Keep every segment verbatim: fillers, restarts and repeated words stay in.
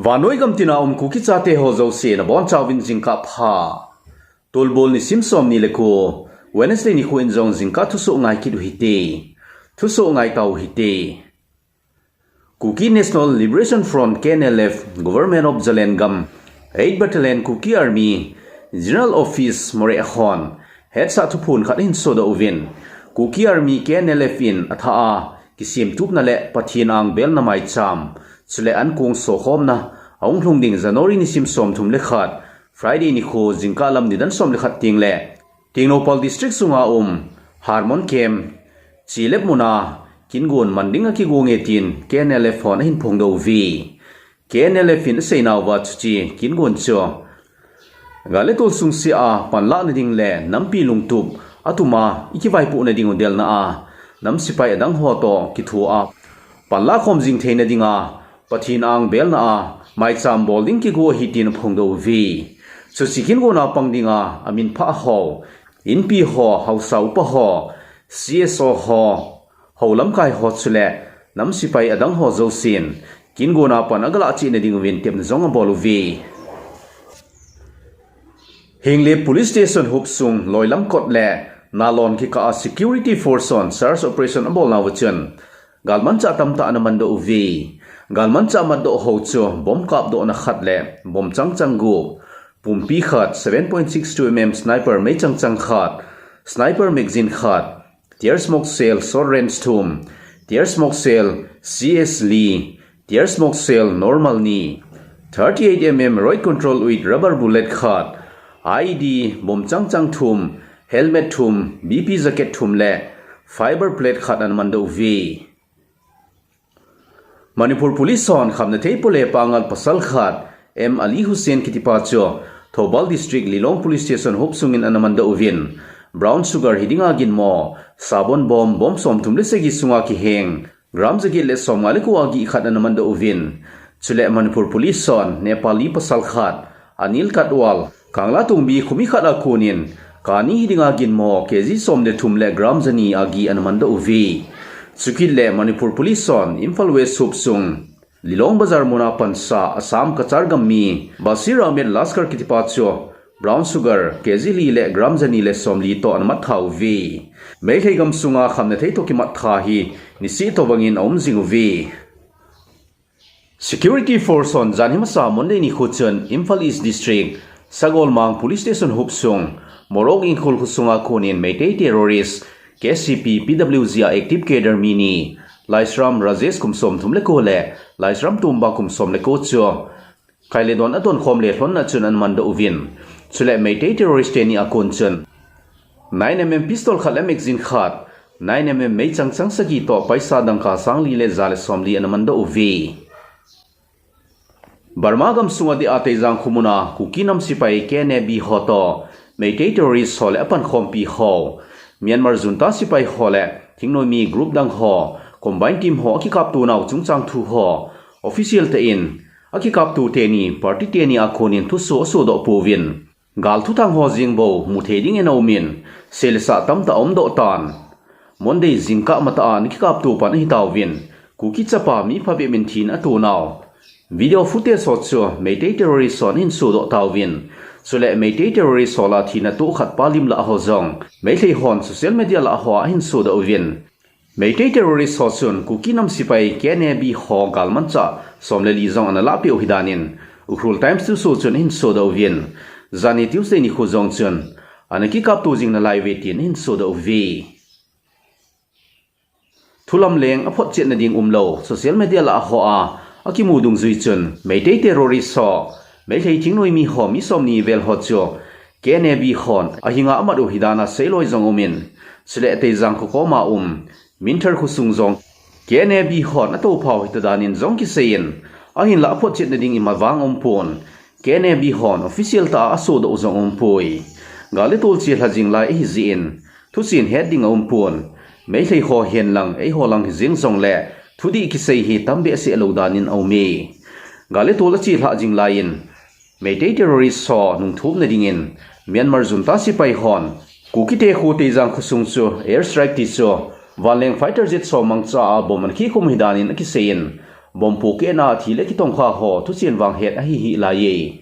Vannoi gam tina um Kuki chate ho jouse nabonchauvin jingkah pha. Tulbul nisim som ni le ko, Wednesday nikho in jong jingkah thusoh ngai kit u hite. Thusoh ngai tau hite. Kuki National Liberation Front, K N L F, Government of Zalengam, eight Battalion Kuki Army, General Office Moreh hon hetsah thuphon khat ahin sodoh uvin, Kuki Army, K N L F in athah a kisemtupna le Pathen angbelna maicham, chule ankong sokhomna ahung lhung ding January nisim somthum le khat, Friday nikho jingkah lam nidan som le khat teng le Tengnoupal District sunga um Harmon Camp, Chilep muna kingon man ding akigonge tin K N L F hon ahin phongdoh uve. K N L F in aseinauva chuche kingon chu gal le tol sungse a panlah nading le nampi lungtup atuma ikivaipoh nading u delna a nam sepai adang ho toh kithoa panlah khom jing theina dinga Pathen angbelna a maicham bol ding kigo ahi tin aphongdoh uve. Chuche kingona pang dinga aminpha ho, inpi ho, haosa upa ho, C S O ho, hou lamkai ho chule nam sepai adang ho jousen kingona pan agalah cheh nading uvin tepna jong abol uve. Henglep Police Station hopsung loilam kot le nalon kikah a security force hon search operation abolnauva chun galmanchah tamtah ana mandoh uve. Galmanchah matdoh ho chu bomb kapdohna khat le bomb changchang gup, pumpi khat, seven point six two M M sniper meichang chang khat, sniper magazine khat, tear smoke shell short range thum, tear smoke shell C S li, tear smoke shell normal ni, thirty-eight M M riot control with rubber bullet khat, I E D bomb changchang thum, helmet thum, B P jacket thum le fiber plate khat ana mandoh uve. Manipur Police hon khamnathei pole pangal pasal khat M Ali Hussain kitipa chu Thoubal District Lilong Police Station hopsungin ana mandoh uvin, brown sugar hidinga ginmo, sabon bom, bom somthum le sagi sunga kiheng gram jaget le somnga le ko agih khat ana mandoh uvin. Chule Manipur Police hon Nepali pasal khat, Anil Katwal, Kanglatongbi khomi khat a konin kani hidinga ginmo K G som le thum le gram jani agih ana mandoh uve. Chukit le Manipur Police hon Imphal West hopsung Lilong Bazar muna pansa Assam Cachar gam mi Bashir Ahmed Laskar kitipa chu brown sugar K G li le gram jani le somli toh ana mattha uve. Meitei gamsunga khamnathei toh kimattha hi niseh tobangin aum jing uve. Security force hon janhi masa Monday nikho chun Imphal East District, Sagolmang Police Station hopsung, Morok Ingkhol khosunga konin Meitei terrorist, K C P P W G a active cadre mi ni, Laisram Rajesh kum somthum le ko le Laisram Tomba kum som le ko chu kailedon atonkhom le lhonna chun ana mandoh uvin. Chule Meitei terrorist teni a kon chun nine M M pistol khat le magazine khat, nine M M meichang chang sagi toh paisa dangka sangli le ja le somli ana mandoh uve. Burma gamsunga dia Teijang khomuna Kuki nam sepai K N A B ho toh Meitei terrorist ho le apankhompi ho, Myanmar junta sepai ho le thingnoimi group dang ho, combine team ho akikaptonau chungchang thu ho official tah in akikapto teni party teni a konin thusoh asodoh pouvin. Gal thuthang ho jeng bou muthei dingin aumin, seh le sah tamtah aumdoh tan. Monday jingkah matah a ana kikapto pan ahitauvin, Kuki chapa mi phabep in thina atonau video footage ho chu Meitei terrorist hon ahin sodoh tauvin. Chule Meitei terrorist ho lah a thina tohkhat pa lim lah ho jong Meitei hon social media lah hoa ahin sodoh uvin. Meitei terrorist ho chun Kuki nam sepai K N A B ho galmanchah som le li jong ana lahpeh u ahi danin Ukhrul Times thusoh chun ahin sodoh uvin. Janhi Tuesday nikho jong chun ana kikapto jing nalai uve tin ahin sodoh uve. Thulam leng aphotchetna ding umlou social media lah hoa akimu dungjui chun Meitei terrorist ho, Meitei thingnoimi ho mi somni vel ho chu K N A B hon ahinga amat u ahi dana seiloi jong umin, chule Teijang kho koma um Minthar khosung jong K N A B hon atophau hita danin jong kiseiyin, ahinlah aphotchetna ding ima vang aumpon, K N A B hon official tah a asodoh u jong aumpoi. Gal le tol chelha jing lai ahi jeh in, thuchen het ding aumpon. Meitei ho henlang eiho lang hijeng jongle thudih kisei hi tambehseh lou danin aume. Gal le tol achelhah jing laiyin, Meitei terrorist ho nungthupna dingin Myanmar junta sepai hon Kukite kho Teijang khosung chu air strike ti chu vanleng fighter jet ho mangcha a bomb ana khikhum ahi danin akiseiyin, Bomb pohkehna a thi le kitongkha ho thuchen vang het ahi hih laiye.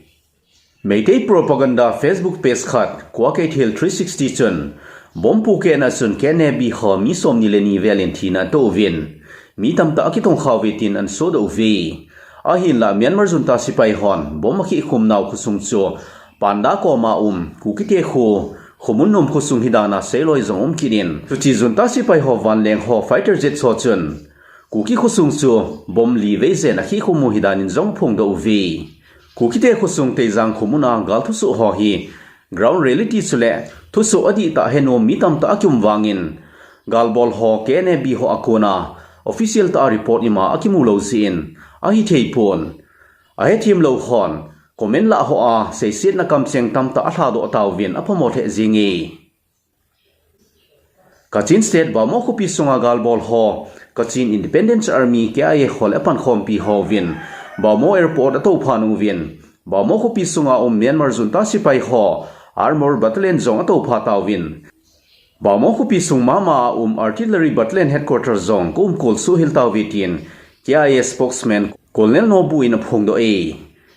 Meitei propaganda Facebook page khat, Kua Keithel three sixty chun, bomb pohkehna chun K N A B ho mi somni le ni vel in thina atoh uvin, mi tamtah akitongkha uve tin ahin sodoh uve. Ahinlah Myanmar junta sepai hon bomb akhikhum nau khosung chu Panda koma um Kukite kho, khomun nom khosung hidan a seiloi jong um kit in, chuche junta sepai ho vanleng ho fighter jet ho chun Kuki khosung chu bomb li vei jen akhikhum u hidan in jong aphongdoh uve. Kukite khosung Teijang khomun a gal thusoh ho hi ground reality chule thusoh adihtah he nom mi tamtah akium vangin, galbol ho K N A B ho a kona official tah a report ima akimu lou jeh in ahi thei pon. Ahethem lou hon comment lah hoa seisetna kamcheng tamtah alhadoh tauvin aphamo lheh jenge. Kachin State Bhamo khopi sunga galbol ho Kachin Independence Army, K I A ho le apankhompi hovin Bhamo Airport atoupha nung uvin, Bhamo khopi sunga um Myanmar junta sepai ho Armor Battalion jong atoupha tauvin, Bhamo khopi sung mama a um Artillery Battalion Headquarter jong kaumkol soh hel tauve tin K I A spokesman Colonel Nobu in aphongdoh e.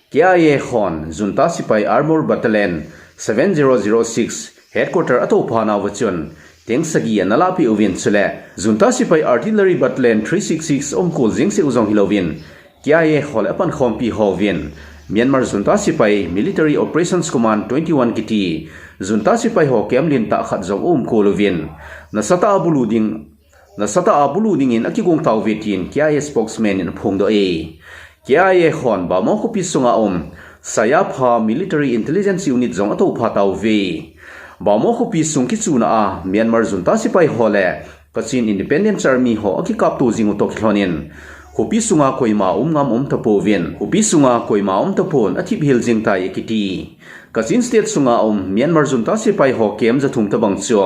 K I A hon junta sepai Armor Battalion seven zero zero six Headquarter atoupha nauva chun tank sagi ana lahpeh uvin, chule junta sepai Artillery Battalion three six six aumkol jeng seh u jong hilouvin, K I A ho le apankhompi hovin Myanmar junta sepai Military Operations Command twenty one kiti junta sepai ho camp lentah khat jong aumkol uvin, nasatah a bulu ding, nasatah a bulu dingin akigong tauve tin K I A spokesman in aphongdoh e. K I A hon Bhamo khopi sunga um Sayapha Military Intelligence Unit jong atoupha tauve. Bhamo khopi sung kichuna a Myanmar junta sepai ho le Kachin Independence Army ho akikapto jing u toh kilhonin, khopi sunga koima um ngam um tapouvin, khopi sunga koima um tapon athip hel jeng tai akiti. Kachin State sunga um Myanmar junta sepai ho camp jathum tobang chu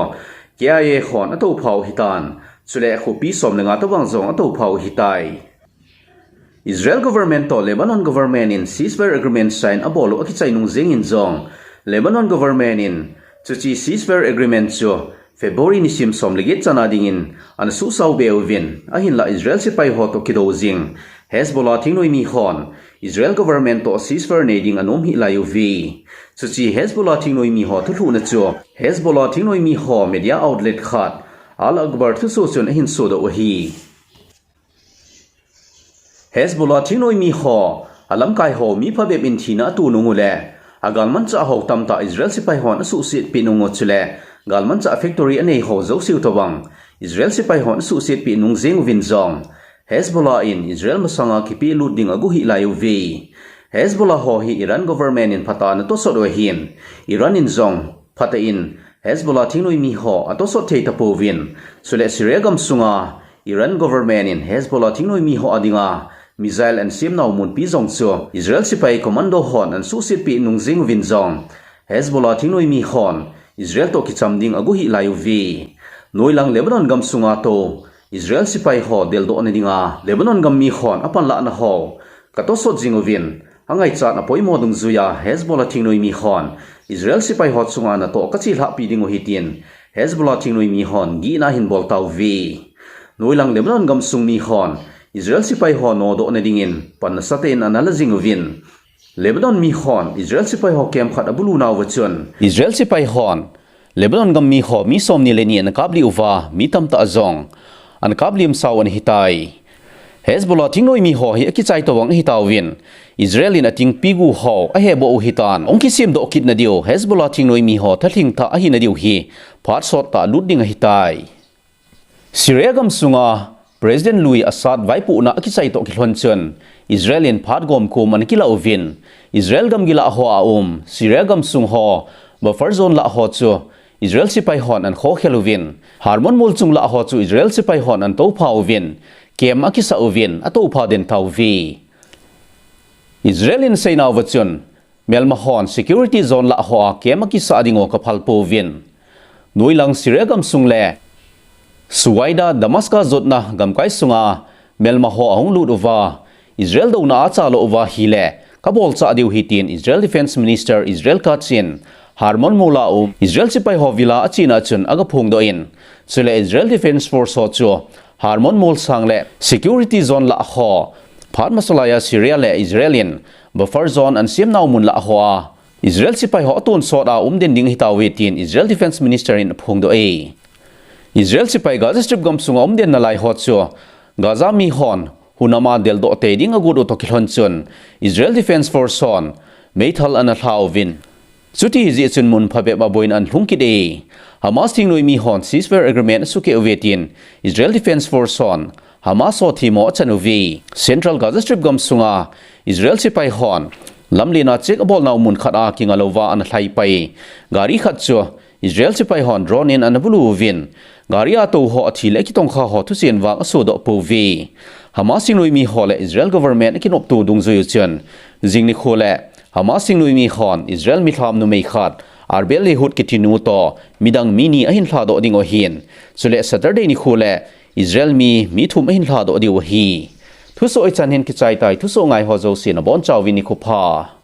K I A hon atoupha u ahitan, chule khopi som le nga tobang jong atoupha u ahitai. Israel government toh Lebanon government in ceasefire agreement sign abol u akichai nung jengin jong, Lebanon government in chuche ceasefire agreement chu February nisim som le get chan a dingin ana suhsao be uvin, ahinlah Israel sepai ho toh kidou jing Hezbollah thingnoimi hon Israel government toh ceasefire nei ding anom hih lai uve. Chuche Hezbollah thingnoimi ho thulhuhna chu Hezbollah thingnoimi ho media outlet khat Al Akhbar thusoh chun ahin sodoh u ahi. Hezbollah thingnoimi ho, alamkai ho mi phabep in thina ato nung u le agalmanchah ho tamtah Israel sepai hon asuhsetpeh nung u, chule galmanchah factory anei ho jouse u tobang Israel sepai hon asuhsetpeh nung jeng uvin jong, Hezbollah in Israel masanga kipehlut ding ago hih lai uve. Hezbollah ho hi Iran government in phatah a ana tosot u ahin, Iran in jong phatah in Hezbollah thingnoimi ho atosot thei tapouvin, chule Syria gamsunga Iran government in Hezbollah thingnoimi ho a dinga missile ana semnau munpi jong chu Israel sepai commando hon ana suhsetpeh nung jeng uvin jong, Hezbollah thingnoimi hon Israel toh kicham ding ago hih lai uve. Noilang Lebanon gamsunga toh Israel sepai ho deldohna dinga Lebanon gam mi hon apanlahna ho katosot jing uvin, angaichat apoimo dungjuiya Hezbollah thingnoimi hon Israel sepai ho chunga natoh kachelhahpi ding u ahi tin Hezbollah thingnoimi hon gihna ahin bol tauve. Noilang Lebanon gamsung mi hon Israel sepai ho nodohna dingin pan nasatah in ana la jing uvin, Lebanon mi hon Israel sepai ho camp khat abulu nauva chun Israel sepai hon Lebanon gam mi ho mi somni le ni ana kaplih uva, mi tamtah jong ana kaplih masau ana hitai. Hezbollah thingnoimi ho hi akichai tobang ahitauvin, Israel in atingpi gu ho aheboh u ahitan, hung kisemdoh kitna diu Hezbollah thingnoimi ho thalheng thah ahina diu hi phat sottah lut ding ahitai. Syria gamsunga President lui Assad vaipohna akichai toh kilhon chun Israel in phat gomkom ana kilah uvin, Israel gamgi lah hoa um Syria gamsung ho buffer zone lah ho chu Israel sepai hon ana khokhel uvin, Hermon mol chung lah ho chu Israel sepai hon ana toupha uvin, camp akisah uvin atoupha den tauve. Israel in aseinauva chun, melma hon security zone lah hoa camp akisah ding u kaphal pouvin, noilang Syria gamsung le Suwaida Damascus jotna gamkai sunga melma ho ahung lut uva, Israel douna a achalo uva ahile kabolchah diu ahi tin Israel Defense Minister Israel Katz in Hermon mol a um Israel sepai ho villa achena chun agaphongdoh in, chule Israel Defense Force ho chu Hermon mol sang le security zone lah ho Phat masa laiya Syria le Israel in buffer zone ana sem nau mun lah hoa Israel sepai ho atonsot a umden ding ahitauve tin Israel Defense Minister in aphongdoh e. Israel sepai Gaza Strip gamsunga umden nalai ho chu Gaza mi hon hunam a deldoh tei ding agot u toh kilhon chun Israel Defense Force hon meithal ana lha uvin, chuti hijeh chun mun phabep a boina ana lhung kit e. Hamas thingnoimi hon ceasefire agreement asukeh uve tin Israel Defense Force hon Hamas ho themmo achan uve. Central Gaza Strip gamsunga Israel sepai hon lamlen a check abol nau mun khat a kinga louva ana lhai pai gari khat chu Israel sepai hon drone in ana bulu uvin, gari a tou ho athi le akitongkha ho thuchen vang asodoh pouve. Hamas thingnoimi ho le Israel government akinopto dungjui u chun jing nikho le Hamas thingnoimi hon Israel milham numei khat Arbel Yehud kitinu toh midang mi ni ahin lhadoh ding u ahin, chule Saturday nikho le Israel mi mi thum ahin lhadoh diu ahi. Thusoh hichan hin kichai tai, thusoh ngai ho jouse nabonchauvin nikho pha.